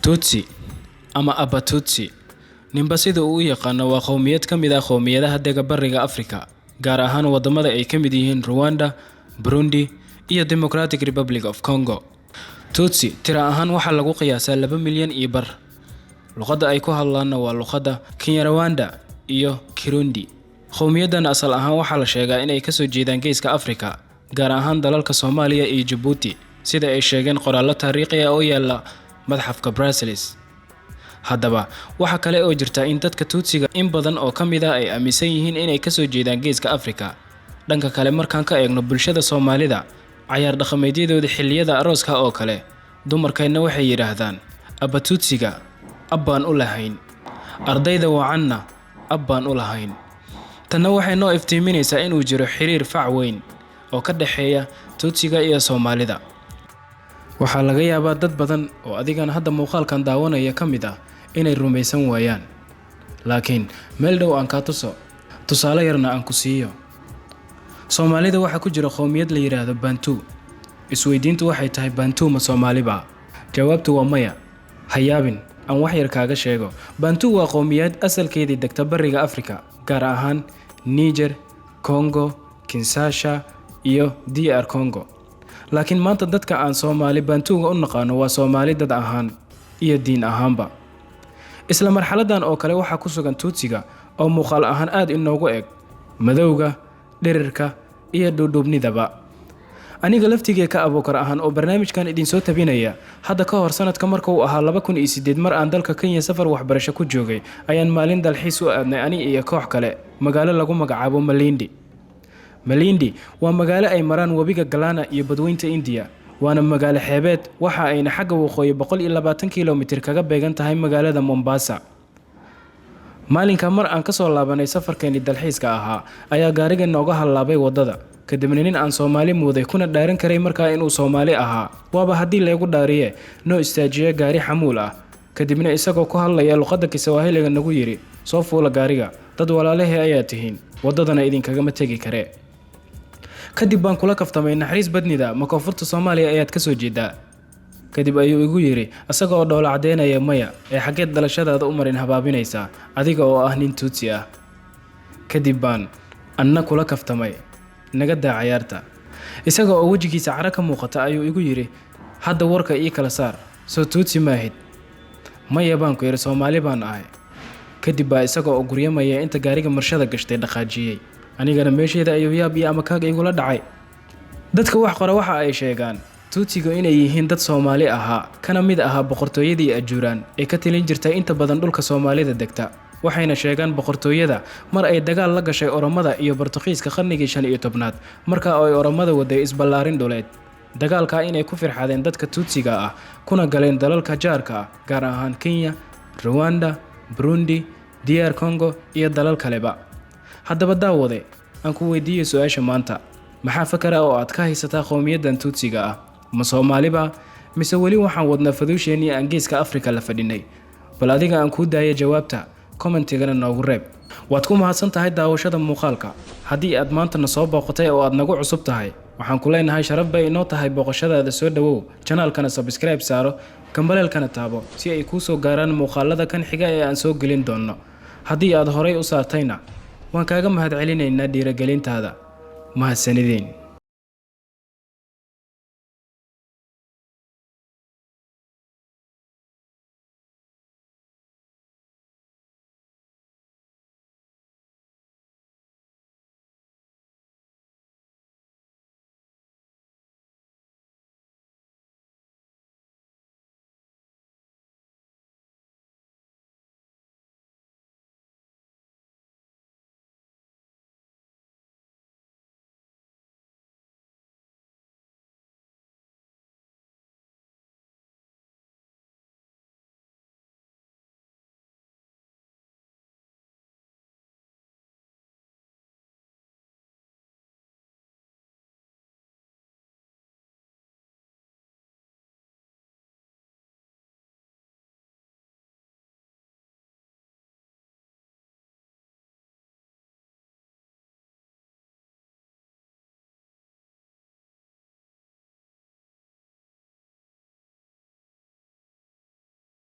Tutsi ama Abatutsi, ninba sida uu u yaqaano, waa qowmiyad ka mid ah qowmiyadaha dega Bariga Afrika, gaar ahaan wadamada ay ka mid yihiin Rwanda, Burundi iyo Democratic Republic of Congo. Tutsi tiro ahaan waxaa lagu qiyaasaa 2.5 milyan. Luqadda ay ku hadlaanna waa luqadda Kinyarwanda iyo Kirundi. Qowmiyaddan asal ahaan waxaa la sheegaa inay kasoo jeedaan Geeska Afrika, gaar ahaan dalalka Soomaaliya iyo Jabuuti, sida ay sheegeen qoraallo taariikhi ah oo yaala madxafka Brussels. Haddaba, waxa kale oo jirta in dadka Tutsiga in badan oo ka mid ah ay aaminsan yihiin inay kasoo jeedaan Geeska Afrika. Dhanka kale, markaan ka eegno bulshada Soomaalida, cayaar dhaqameedyadooda xilliyada arooska oo kale, dumarkeenna waxay yidhaahdaan: "Abatutsiga ab baan u lahayn, ardayda wacanna ab baan u lahayn." Tanna waxay noo iftiiminaysaa inuu jiro xiriir fac weyn oo ka dhexeeya Tutsiga iyo Soomaalida. Waxaa laga yaabaa dad badan oo adigana hadda muuqaalkan daawanaya ka mid ah inay rumaysan waayaan, laakiin meel dhow aan kaa tuso, tusaale yarna aan ku siiyo. Soomaalida waxaa ku jira qowmiyad la yidhaahdo Bantu. Isweydiintu waxay tahay: Bantu ma Soomaaliba? Jawaabtu waa maya. Ha yaabin, aan wax yar kaaga sheego. Bantu waa qowmiyad asalkeedii degta Bariga Afrika, gaar ahaan Niger, Congo, Kinshasa iyo DR Congo. Laakiin maanta dadka aan Soomaali Bantuga u naqaano waa Soomaali dad ahaan iyo diin ahaanba. Isla marxaladan oo kale waxaa ku sugan Tuutsiga oo muuqaal ahaan aad inoogu eg, madowga, dhirirka iyo dhuudhuubnidaba. Aniga laftigee ka Abuukar ahaan oo barnaamijkan idinsoo tabinaya, hadda ka hor, sanadka marka uu ahaa 2008, mar aan dalka Kenya safar waxbarasho ku joogay, ayaan maalin dalxiis u aadnay, ani iyo koox kale, magaalo lagu magacaabo Malindi. Malindi waa magaalo ay maraan webiga Galana iyo badweynta Indiya, waana magaalo xeebeed. Waxa ayna xagga waqooyi 120 kilomitir kaga beegan tahay magaalada Mombasa. Maalinka mar aan kasoo laabanay safarkeenii dalxiiska ahaa ayaa gaariga nooga hallaabay waddada. Kadibna nin aan Soomaali mooday, kuna dhaaran karay markaa inuu Soomaali ahaa, waaba haddii laygu dhaariye, noo istaajiye gaari xamuul ah. Kadibna isagoo ku hadlaya luqadda Kiswaahiliga nagu yidhi: "Soo fuula gaariga, dad walaalahee ayaa tihiin, waddadana idinkagama tegi karee." Kadib baan kula kaftamay: "Naxariis badnida, ma koonfurta Soomaaliya ayaad kasoo jeedaa?" Kadib ayuu igu yidhi isaga oo dhoola caddeynaya: "Maya, ee xaggeed dhalashadaada u marin habaabinaysaa adiga oo ah nin Tuutsi ah?" Kadib baan anna kula kaftamay: "Naga daa cayaarta." Isaga oo wejigiisa caro ka muuqata ayuu igu yidhi: "Hadda warka ii kala saar, soo Tuutsi maahid?" "Maya," baan ku yidhi, "Soomaali baan ahay." Kadib baa isaga oo guryamaya inta gaariga marshada gashtay dhaqaajiyey. Anigana meesheeda ayuu yaab iyo amakaaga igula dhacay. Dadka wax qora waxa ay sheegaan Tuutsigu inay yihiin dad Soomaali ahaa, kana mid ahaa boqortooyadii Ajuuraan ee ka talin jirtay inta badan dhulka Soomaalida degta. Waxayna sheegaan boqortooyada mar ay dagaal la gashay Oromada iyo Bortuqiiska qarnigii 15aad, markaa oo ay Oromada waday isballaarin dhuleed, dagaalkaa inay ku firxadeen dadka Tuutsiga ah, kuna galeen dalalka jaarka ah, gaar ahaan Kenya, Ruwanda, Burundi, DR Congo iyo dalal kaleba. Haddaba daawade, aan ku weydiiyo su-aasha maanta: maxaa fakara oo aad ka haysataa qowmiyaddan Tuutsiga ah? Ma Soomaaliba, mise weli waxaan wadnaa faduusheennii aan Geeska Afrika la fadhinay? Bal adiga aan kuu daaya jawaabta, commentigana noogu reeb. Waad ku mahadsan tahay daawashada muuqaalka. Haddii aad maantana soo booqatay oo aad nagu cusub tahay, waxaan ku leenahay sharaf bay inoo tahay booqashadaada. Soo dhowow, channelkana subscribe saaro, gambaleelkana taabo si ay kuu soo gaaraan muuqaalada kan xiga ee aan soo gelin doonno. Haddii aad horay u saartayna, waan kaaga mahadcelinaynaa dhiirigelintaada. Mahadsanideen.